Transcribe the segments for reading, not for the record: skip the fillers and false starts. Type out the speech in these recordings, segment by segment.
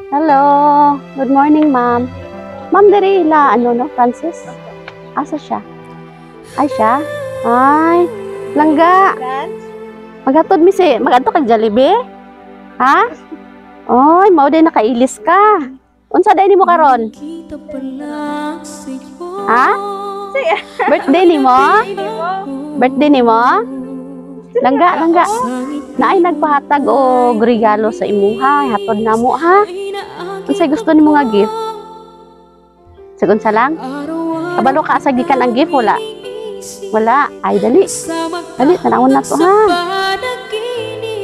Hello. Good morning, ma'am. Ma'am, diri ila ano no, Francis? Asa siya? Ay siya? Ay, langga. Maghatod mi si, magadto kag Jollibee? Ha? Oy, mao day nakailis ka. Unsa day nimo karon? Ha? Birthday nimo? Birthday nimo? Langga, langga. Naay nagpahatag og regalo sa imuha, hatod namo ha. Unsay gusto nimo nga gift? Sagon sa lang? Kabalo ka asa gikan ang gift, wala? Wala. Ay, dali. Dali, tanawon na to ha.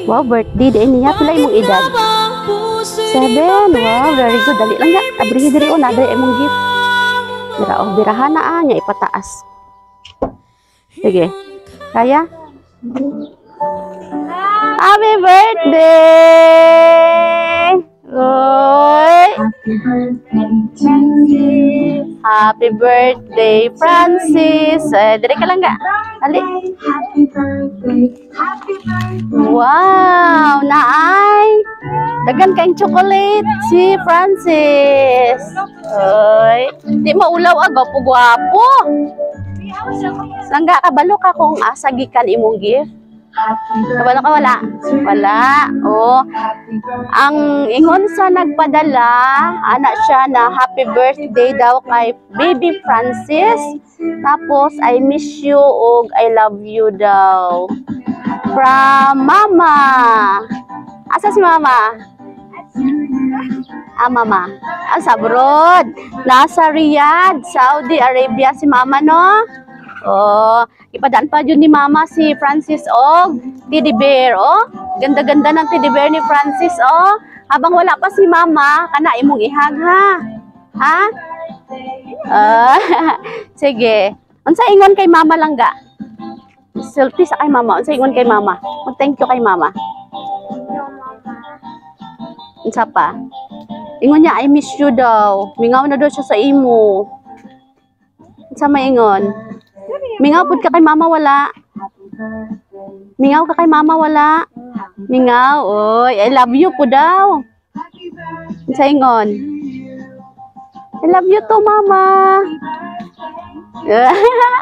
Wow, birthday din niya. Pila imong edad? 7. Wow, very good. Dali lang ga. Abrihi diri o, naa imong gift. Dira oh, birahan na ah, nya ipataas. Sige. Kaya? Happy birthday! Oy! Happy birthday, Francis! Eh, diri ka lang ga. Dali. Happy birthday, happy birthday. Wow! Naay! Daghan kayong chocolate si Francis. Oy, di maulaw ah, gwapo gwapo. Langga, kabalo ka kung asa gikan imong gift? Kabalo ka wala? Wala. Oh. Ang ingon sa nagpadala, ana siya na happy birthday daw kay baby Francis. Tapos I miss you ug I love you daw. From Mama. Asa si Mama? Ah, Mama. Ah, sa abroad. Nasa Riyadh, Saudi Arabia si Mama, no? Oh, ipadaan pa yun ni Mama si Francis og teddy bear, oh. Ganda-ganda ng teddy bear ni Francis, oh. Habang wala pa si Mama, kana imong i-hug, ha? Ha? Ah, sige. Unsa ingon kay Mama lang ga? Selfie sa kay Mama. Unsa ingon kay Mama? Mag-thank you kay Mama. Unsa pa? Ingon niya, "I miss you" daw. Mingaw na daw siya sa imo. Unsa may ingon? Mingaw pud ka kay Mama, wala? Mingaw ka kay Mama, wala? Mingaw, oy, "I love you" po daw. Unsa ingon? "I love you too, Mama."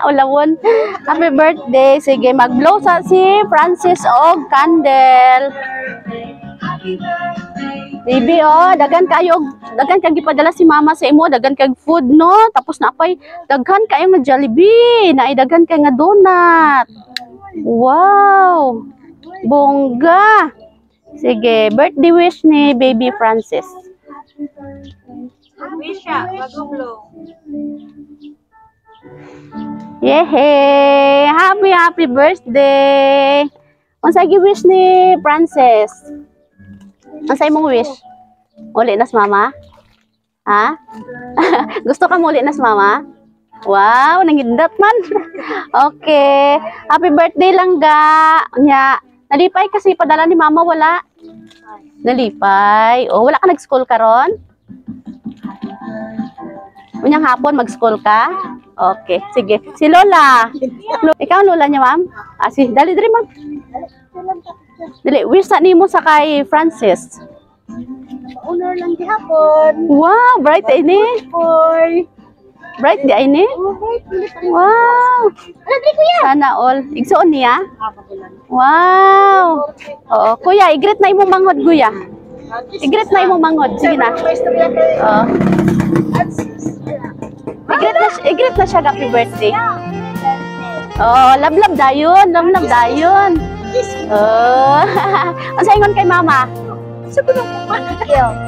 Ulawon. Happy birthday. Sige, mag-blow sa si Francis og candle. Baby, oh, daghan kayo, daghan kag gipadala si Mama sa imo, daghan kag food, no? Tapos napay daghan kayo nga Jollibee, naay daghan kay nga donut. Wow. Bongga. Sige, birthday wish ni baby Francis. Wish siya, bago blow. Yehey! Happy, happy birthday! Unsay gi-wish ni Francis? Unsay imong wish? Uli nas Mama? Ha? Gusto ka muli nas Mama? Wow, nangindot man. Okay. Happy birthday lang ga. Nya, nalipay kasi padala ni Mama, wala? Nalipay. Oh, wala ka nag-school karon? Unyang hapon mag-school ka? Okay, sige. Si Lola. Ikaw ang lola niya, ma'am? Ah, si dali diri, ma'am. Dali, wish sa nimo sa kay Francis. Honor lang gihapon. Wow, bright ini. Boy. Bright di ini. Oh, bright. Wow. Ano, dali kuya? Sana all. Igsuon niya? Wow. Oo, kuya, i-greet na imong manghod, kuya. I-greet na imong manghod. Sige na. Oo. I-greet na siya happy birthday. Oh, love dayon, love dayon. Oh. Unsa ingon kay Mama?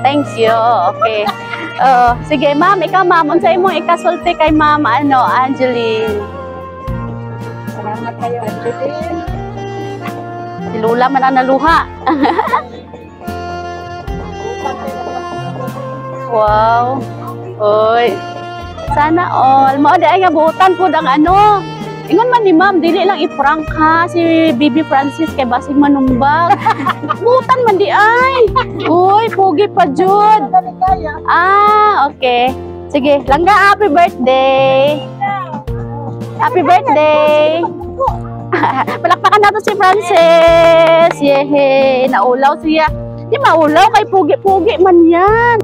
Thank you. Okay. Oh, sige, ma'am, ikaw ma'am, unsa imong ikasulti kay Ma'am ano, Angeline? Salamat kayo, Angeline. Si Lola man ang naluha. Wow. Oy. Sana all. Mao di ay nga buotan pud ang ano. Ingon man ni ma'am, dili lang i-prank ha si Baby Francis kay basig manumbag. Buotan man di ay. Uy, pugi pa jud. Ah, okay. Sige, langga, happy birthday. Happy birthday. Palakpakan natin si Francis. Yehey, naulaw siya. Di maulaw kay pugi-pugi man yan.